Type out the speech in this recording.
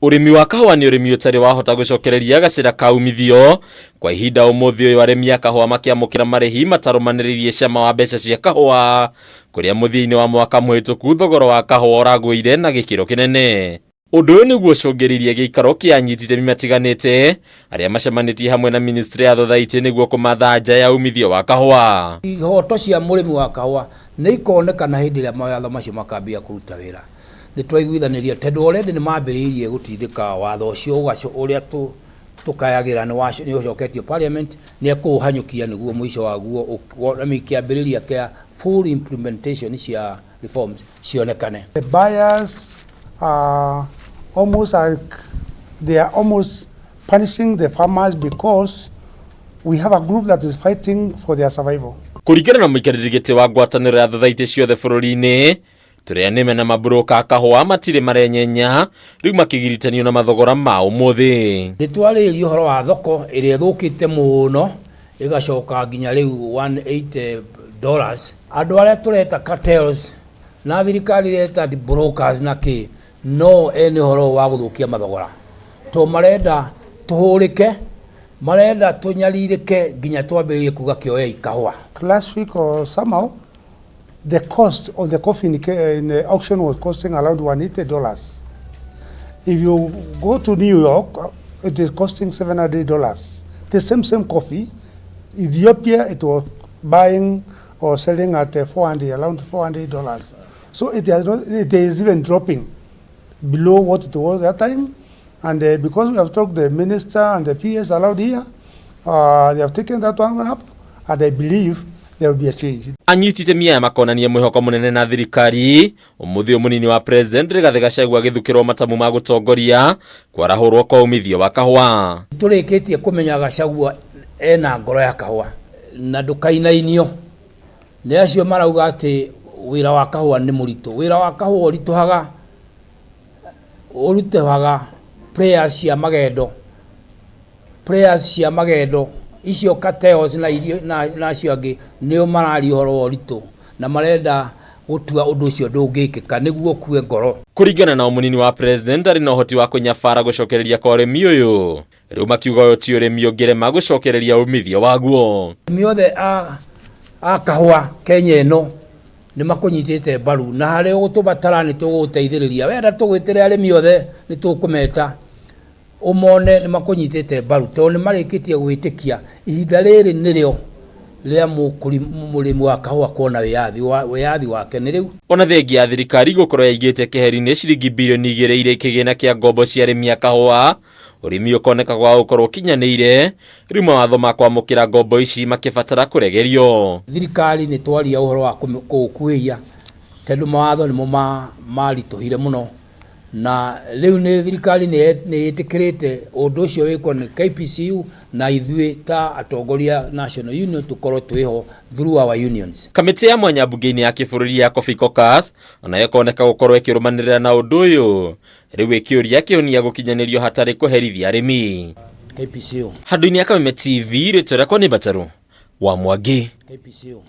Ũrĩmi wa kahũa nĩ ũrĩmi ũtarĩ wahota gũcokereria gacĩra ka umithio kwa ihinda. Ũmũthĩ ũyũ arĩmi a kahũa makĩamũkĩra marĩhi matarũmanĩrĩirie cama wa mbeca cia kahũa, kũrĩa mũthia-inĩ wa mwaka mũhĩtũku thogora wa kahũa ũragũire na gĩkĩro kĩnene. Ũndũ ũyũ nĩguo ũcũngĩrĩirie gĩikaro kĩa anyiti itemi matiganĩte arĩa macemanĩtie hamwe na ministry ya thothaitĩ nĩguo kũmatha nja ya umithio wa kahũa. Ihoto cia mũrĩmi wa kahũa nĩ ikonekana hĩndĩ ĩrĩa mawatho macio makambia kũruta wĩra. Nĩ twaiguithanĩria tondũ already nĩ mambĩrĩirie gũtindĩka watho ũcio ũrĩa tũkayagĩra nĩ ũcoketio parliament, nĩ ekũũhanyũkia nĩguo mũico waguo, I mean, kĩambĩrĩria kĩa full implementation cia reforms cionekane. The buyers are almost like they are almost punishing the farmers because we have a group that is fighting for their survival. Kũringana na mũikarĩri gĩtĩ wa ngwatanĩro ya thothaitĩ ciothe bũrũri-inĩ, tũrĩa nĩme na maburũka a kahũa matirĩ marenyenya rĩu makĩgiritanio na mathogora ma ũmũthĩ. Nĩ twarĩrĩria ũhoro wa thoko ĩrĩa ĩthũkĩte mũno ĩgacoka nginya rĩu $180. Andũ arĩa tũreta cartels na thirikari ĩreta brokers na kĩ no ene ũhoro wa gũthũkia mathogora, to marenda tũhũrĩke, marenda tũnyarirĩke nginya twambĩrĩrie kuga kĩoyei kahũa. Last week or somehow, the cost of the coffee in the auction was costing around $180. If you go to New York, it is costing $700. The same coffee, Ethiopia, it was buying or selling at 400, around $400. So it has not, it is even dropping below what it was that time. And because we have talked the minister and the PS allowed here, they have taken that one up, and I believe there will be a change. Anyiti itemi aya makonania mwĩhoko mũnene na thirikari ũmũthĩ ũyũ mũnini wa president Rigathĩ Gachagua agĩthukĩrwo matamu ma gũtongoria kwarahũrwo kwa umithio wa kahũa. Tũrĩkĩtie kũmenya Gachagua ena ngoro ya kahũa na ndũkainainio nĩ acio marauga atĩ wĩra wa kahũa nĩ mũritũ. Wĩra wa kahũa ũritũhaga, ũritũhaga players cia magendo, players cia magendo icio, cartels na irio na acio angĩ nĩo mararia ũhoro wa ũritũ na marenda gũtua ũndũ ũcio ndũngĩkĩka nĩguo ũkue ngoro. Kũringana na mũnini wa president, arĩ na ũhoti wa kũnyabara gũcokereria kwa ũrĩmi ũyũ, rĩu makiuga ũyũ ti ũrĩmi ũngĩrema gũcokereria umithio waguo. Arĩmi othe a kahũa Kenya ĩno nĩ makũnyitĩte mbaru na harĩa ũgũtũbatara nĩ tũgũgũteithĩrĩria. Wenda tũgwĩtĩre arĩmi othe, nĩ tũkũmeta ũmone nĩ makũnyitĩte mbaru tondũ nĩ marĩkĩtie gwĩtĩkia ihinda rĩrĩ nĩrĩo rĩa mũrĩmi wa kahũa kuona wĩyathi wake nĩ rĩu. Ona thengia ya thirikari gũkorwo yaigĩte keheri-inĩ ciringi bilioni 2 irĩ kĩgĩna kĩa ngombo cia arĩmi a kahũa, ũrĩmi ũkoneka gwa gũkorwo ũkinyanĩire, rĩu mawatho ma kwamũkĩra ngombo ici makĩbatara kũregerio. Thirikari nĩ twaria ũhoro wa kũũkuhĩhia tondũ mawatho nĩmo maritũhire mũno, na rĩu nĩ thirikari nĩ ĩtĩkĩrĩte ũndũ ũcio wĩkwo nĩ KPCU na ithuĩ ta atongoria National Union tũkorwo twĩho through our unions. Kamĩtĩ ya mwanya mbunge-inĩ ya kĩbũrũri ya Coffee Caucus onayo ĩkoneka gũkorwo ĩkĩrũmanĩrĩra na ũndũ ũyũ, rĩu ĩkĩũria kĩhonia gũkinyanĩrio hatarĩ kũherithia arĩmi. KPCU. Handũ-inĩ ya Kameme TV, rĩtwa rĩakwa nĩ Mbatarũ wa Mwangi. KPCU.